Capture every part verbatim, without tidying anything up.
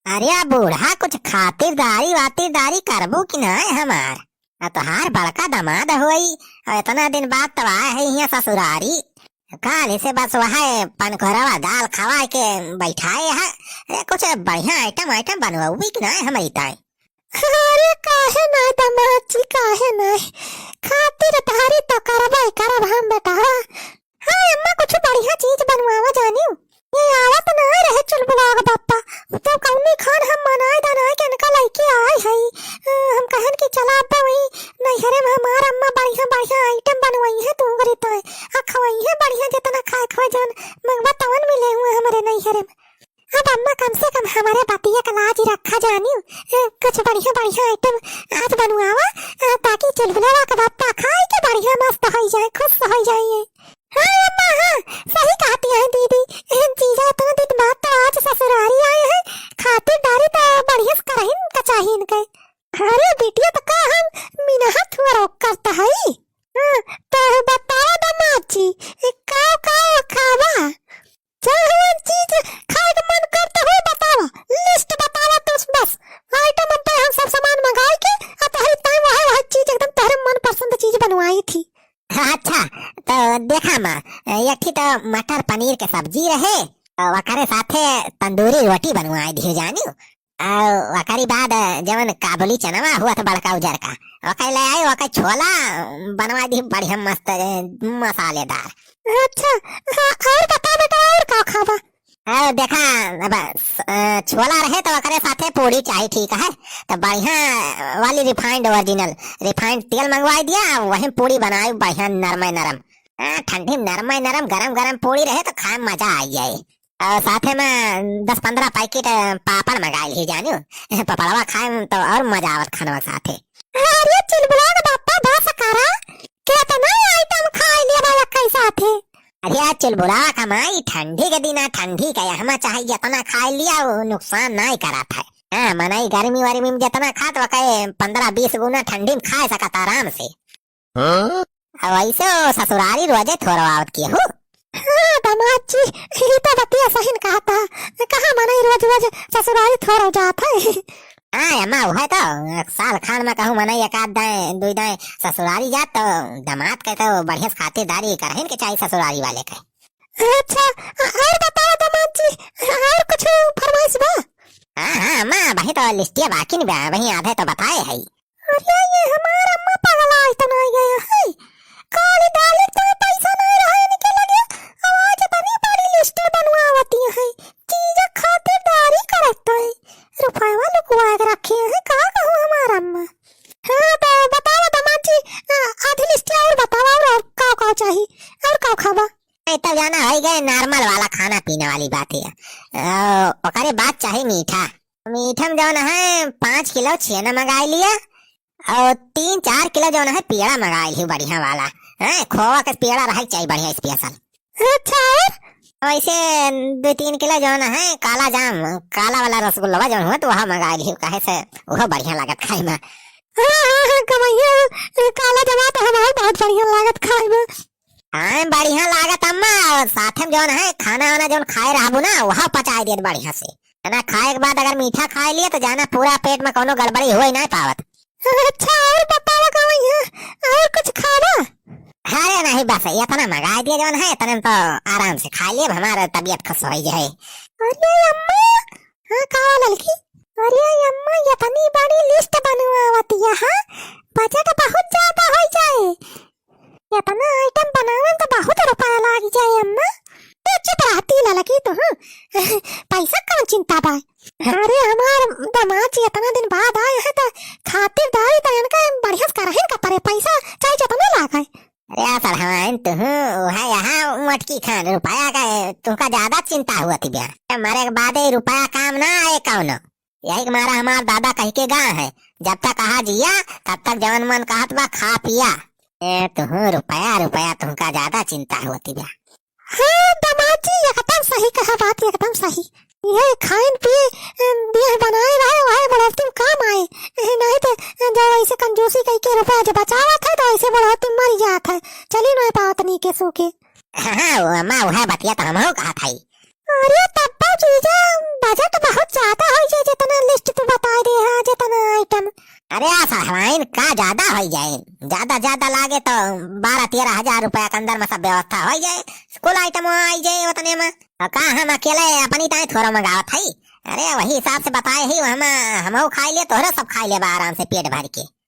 अरे बूढ़ा, कुछ खातिरदारी वातिरदारी करबू कि नाय हमार? आ तोहार बड़का दामाद होई, और इतना दिन बाद तब आए है हियाँ ससुरारी। काल से बस वह पनकोरवा दाल खवाए के बैठाए है। अरे कुछ बढ़िया आइटम आइटम बनवाबू कि नाय हमारी ताई? अरे काहे ना दामाद जी, काहे ना? खातिरदारी तो करबे करब हम बेटा। हाँ अम्मा, कुछ बढ़िया चीज बनवावा जानियो। ये आवत ना रहे चुलबुलावा का बप्पा, तो कौनी खान हम मनाए दनाए के इनका लइके आए हई। अ, हम कहन कि चला अब्बा वही नैहरे में हमार अम्मा बढ़िया बढ़िया आइटम बनवाई है तू करे तो, आ खवाई है बढ़िया जितना खाए खवा जौन मंगवा तवन मिले हुए हमारे नैहरे में। अब अम्मा कम से कम हमारे बतिया का लाज रखा जानियो। अ, कुछ बढ़िया बढ़िया आइटम आज बनवावा, अ, ताकि चुलबुलावा का बप्पा खाए के बढ़िया मस्त हो जाए, खुश हो जाए। हाँ अम्मा, हाँ, सही कहती है दीदी। अहम जीजा इतना दिन बाद तो आज ससुरारी आए हैं, खातिरदारी तो बढ़िया से करहिन का चाहिए इनके। अरे बिटिया, तो का हम मिनहत हुआ रोक करता है? हाँ, तो बताओ दामाद जी, ए, का का खावा? जौन चीज खाए के मन करता हो बतावा, लिस्ट बतावा तुस बस। आइटम अब हम सब सामान मंगाए के, आ तोहरी टाइम वही वही चीज एकदम तोहरे मनपसंद चीज बनवाई थी। अच्छा, तो देखा माँ, एक ठी तो मटर पनीर के सब्जी रहे, और ओकरे साथे तंदूरी रोटी बनवाए दियो जानियो। और ओकरी बाद जवन काबुली चनवा हुआ था बड़का उजर का, ओकर ले आई, ओकर छोला बनवाए दी बढ़िया मस्त, ए, मसालेदार। अच्छा, हाँ, और बता बेटा, और का खाबा? और देखा, अब स-, अ, छोला रहे तो ओकरे साथे पूरी चाही, ठीक है? तो बढ़िया वाली refined original, refined तेल मंगवाई दिया, वही पूरी बनाई बढ़िया नरमे नरम। हाँ, ठंडी में नरमे नरम, गरम गरम पूरी रहे तो खाए में मजा आ जाए। और साथे में दस पन्द्रह पैकेट, अ, पापड़ मंगा ली जानियो। पपड़वा खाए में तो और मजा आवत खानवा साथे। अरे चुलबुला के बप्पा बस करा, केतना आइटम खाए ले बा एक साथे। अरे चुलबुला का माई, ठंडी के दिन है, ठंडी का यहमा चाहे जितना खाए लिया, वो नुकसान नाहीं करत है। हाँ, मनई गर्मी वर्मी में जितना खात वके पन्द्रह बीस गुना ठंडी में खाए सकत आराम से। हाँ? अब ऐसे वो ससुरारी रोजे थोरवावत के हो। हाँ, दामाद जी, ई तो बतिया सही न कहता। कहाँ मनई रोज रोज ससुरारी थोरव जात है। हाँ, अम्मा, वह तो एक साल खान में कहूँ मनई एक आध दाएं, दुई दाएं ससुरारी जात तो दामाद के तो बढ़िया से खातिरदारी करहिन के चाहिए ससुरारी वाले के। अच्छा, और बताओ दामाद जी, और कुछ फरमाइश बा? हाँ, हाँ, अम्मा, वही तो लिस्टिया बाकी नहीं बा, वही आधे तो बताए है। अरे, ये हमार अम्मा पगला इतना गया है। काली डाली तो पैसा नहीं रहा इनके लगे, अब आज इतनी बड़ी लिस्ट बनवावती है। चीज खातिरदारी करत है। रुपया लुकवा के रखे हैं, का कहूँ हमार अम्मा। हाँ, तो बताओ दामाद जी, आ, आधी लिस्ट और बताओ, और, और का, का चाहिए, और का खाबा? ए, तब जाना होइ गए normal वाला खाना पीना वाली बात है। अ, ओकरे बाद चाहे मीठा। मीठा में जौन है, पाँच किलो छेना मंगाई लिया और तीन चार किलो जौन है, पेड़ा मंगाई लिया बढ़िया वाला। हैं, खोवा के पेड़ा रहे के चाहिए बढ़िया special। अच्छा, और? वैसे दो तीन किलो जौन है, काला जाम, काला वाला रसगुल्ला जौन हुआ, तो वह मंगाई लिया, काहे से वह बढ़िया लागत खाए में। हाँ, हाँ, हाँ, कमैया, काला जाम तो हमारे बहुत बढ़िया लागत खाए में। हाँ, बढ़िया लागत अम्मा, और साथे में जौन है खाना वाना जौन खाए रहबू ना, वह पचाए देत बढ़िया से। है ना, खाए के बाद अगर मीठा खाए लिए तो जाना पूरा पेट में कौनो गड़बड़ी होई ना पावत। अच्छा, और बतावा का भैया, और कुछ खाना? अरे नहीं, बस इतना मंगा दिया जौन है, इतने में तो आराम से खा लिए, हमारा तबीयत खुश हो जाए। अरे अम्मा, हाँ, का ललकी? अरे अम्मा, इतनी बड़ी लिस्ट बनवावत यहाँ, बजट बहुत ज्यादा हो जाए। इतना आइटम बनावे में तो बहुत रुपया लाग जाए अम्मा। ए, चुप रहती ललकी तू, हाँ। पैसा कौन चिंता बा? अरे हमार दामाद जी इतना दिन बाद आए हैं तो खातिरदारी तो इनका बढ़िया से करहिन का परे, पैसा चाहे जितना लागे। अरे सड़हवाइन तू, वह यहाँ मटकी खान रुपया का तुमका ज्यादा चिंता हुआ थी बया। मरे के बाद ये रुपया काम ना आए कौनो। यही के मारा हमार दादा कह के गा है, "जब तक कहा जिया, तब तक जवन मन कहत बा खा पिया।" ए, तुहू रुपया, रुपया तुमका ज्यादा चिंता होती बा। हाँ, दामाद जी, एकदम सही कहा बात, एकदम सही। ये खाइन पिए, देह बनाए रहे, वही बुढ़ौती में काम आए। ए, नहीं तो, ए, जो ऐसे कंजूसी कह के रुपया जो बचावत है, तो ऐसे बुढ़ौती में मर जात है। चली नहीं पावत नी के सूखे। हाँ, वो अम्मा, वह बतिया तो हमहू कहत हई। अरे तब्बो जीजा, बजट बहुत ज्यादा हो जाए, जितना ज्यादा होइ जाए, ज्यादा, ज्यादा लागे तो बारह तेरह हजार रुपया के अंदर में सब व्यवस्था होइ जाए, कुल item आई जाए उतने में। और का हम अकेले अपनी ताई थोड़ा मंगावत हई? अरे वही हिसाब से बताए ही, हम, हमहू खाई ले, तोहरे सब खाई लेबा आराम से पेट भर के।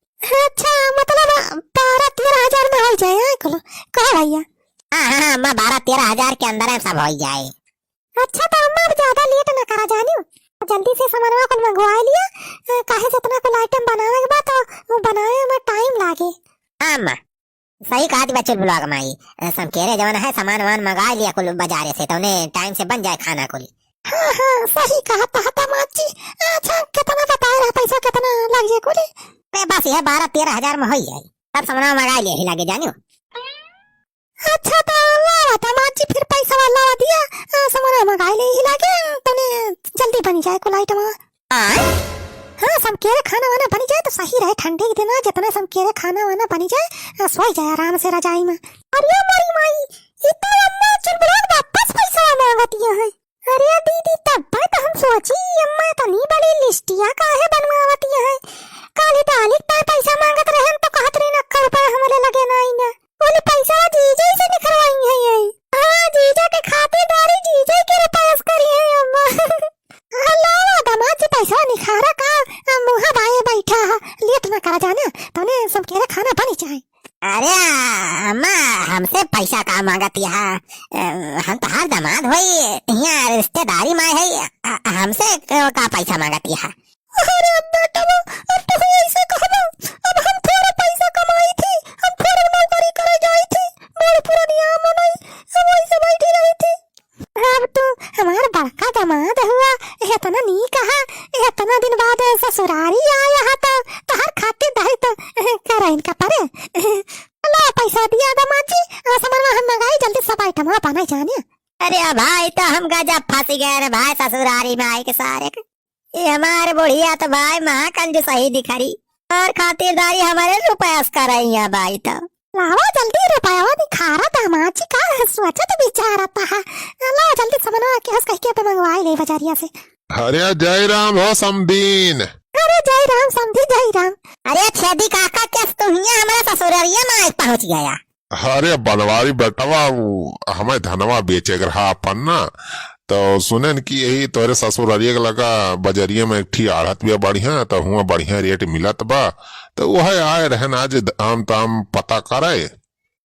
अच्छा, मतलब बारह तेरह हजार में होइ जाए, हाँ, कुल? कहो भैया। हाँ, हाँ, हाँ, अम्मा, बारह तेरह हजार के अंदर में सब होइ जाए। अच्छा, तो अम्मा, अब ज्यादा late ना करा जानियो, जल्दी से सामानवा कुल मंगवा लिया, अ, काहे से इतना कुल item बनावे के बा, तो वो बनावे में time लागे। हाँ, अम्मा, सही कहत बा चुलबुलवा के माई, अ, समकेरे जवन है सामान वामान मंगा लिया कुल बाजारे से, तो उन्हें time से बन जाए खाना कुल। हाँ, हाँ, सही कहत बा दामाद जी। अच्छा, कितना बताए रहा पैसा, कितना लग जाए कुल? अरे बस यह बारह तेरह हजार में होइ जाए, सब सामान मंगा लिया ही लागे जानियो। अच्छा, तो लावा दामाद जी, फिर पैसा लावा दिया, आ, सामान मंगाई ले ही लागे, तने जल्दी बनी जाए कुल item। आय? हाँ, समकेरे खाना वाना बनी जाए तो सही रहे, ठंडी के दिन आ, जितना समकेरे खाना वाना बनी जाए, आ, सोई जाए आराम से रजाई में। अरे मोरी माई, ई तो अम्मा चुलबुलान वापस पैसा मांगतिया है। अरे दीदी, तब तो हम सोची, अम्मा इतनी बड़ी लिस्टिया काहे बनवावतिया है? काली डाली पे पैसा मांगत रहन तो कहत रही, "अक्का रुपया हमरे लगे नाई ना।" बोले, "पैसा जीजे से निकलवाई है ये।" हाँ, जीजा के खातिरदारी जीजे के रुपया से करी है अम्मा। हाँ, लावा दामाद जी, पैसा निखारा का, आ, मुँहा बाए बैठा है, late ना करा जाना, तने समकेरे खाना बनी जाए। अरे अम्मा, हमसे पैसा का मांगत यहाँ? अ, हम तोहार दामाद होई, यहाँ रिश्तेदारी में है, अ, हमसे क-, का पैसा मांगत यहाँ? अरे बेटवा, अब तो ऐसे कहबो, अब हम थोड़ा पैसा कमाई थी, हम थोड़ा नौकरी करे जाई थी, बड़ पुरानी आमन आई, हम ऐसे बैठी रही थी। अब तू हमार बड़का दामाद हुआ, इतना नीक हा, इतना दिन बाद ससुरारी आया हा, तो तोहार खातिरदारी तो करे इनका परे। ला पैसा दिया दामाद जी, आ सामान हम मंगाई, जल्दी सब item बना जाने। अरे भाई, तो हम गजब फंस गए रे भाई, ससुरारी में आई के सारे के। ये हमार बुढ़िया तो भाई महा कंजूसही दिखरी, और खातिरदारी हमारे रुपया से करई है भाई तो। लावा जल्दी रुपया निखारा दामाद जी, का सोचत विचारत हा। लावा जल्दी समनवा के हंस कह के पे मंगवाई ले बजारिया से। अरे जय राम हो समदीन। अरे जय राम समधी, जय राम। अरे छेदी काका, कैस तू हियां हमारे ससुररिया में आज पहुंच गया? अरे बनवारी बेटवा, उ हमें धनवा बेचे के रहा अपन ना, तो सुनेन कि यही तोहरे ससुररिया के लगा बजरिया में एक ठी आढ़त बिया बढ़िया, तो हुआ बढ़िया rate मिलत बा, तो वह आए रहन आज दाम ताम पता करे।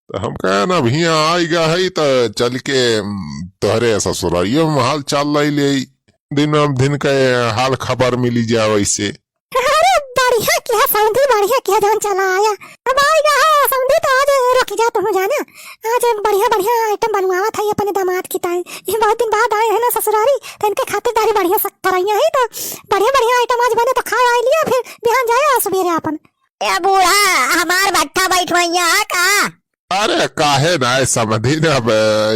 तो हम कहेन अब हियां आई गा है, तो चल के, उम, तोहरे ससुररिया में हाल चाल लई ले, दिन में दिन के हाल खबर मिली जाए वैसे। अरे बढ़िया किहा समधी, बढ़िया किहा जौन चला आया। अब आइगा हा समधी तो आज रुक जा तू जाना। आज बढ़िया बढ़िया item बनवावत है अपने दामाद की ताई। ये बहुत दिन बाद आए हैं ना ससुरारी, तो इनके खातिरदारी बढ़िया सख्त करइया है, तो बढ़िया बढ़िया item आज बने तो खा आए लिया, फिर बिहान जाए आ सुबेरे अपन। ए बूढ़ा, हमार भट्ठा बैठवइया है का? अरे काहे ना समधी ने, अब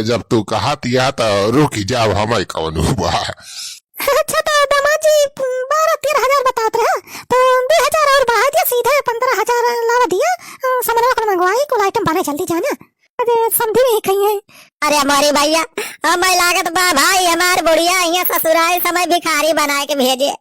जब तू कहत या तो रुक जाओ, हमें कौन हुआ। अच्छा, तो दामाद जी, बारह तेरह हजार बतात रहे, तो दो हजार और बढ़ा दिया, सीधे पन्द्रह हजार लावा दिया। अ, समनवा कुल मंगवाई, कुल item बने जल्दी जाना। अरे, समधी नहीं कही है। अरे, हमारी भैया, हमें लागत बा भाई, हमार बुढ़िया यहाँ ससुराल समय भिखारी बनाए के भेजे।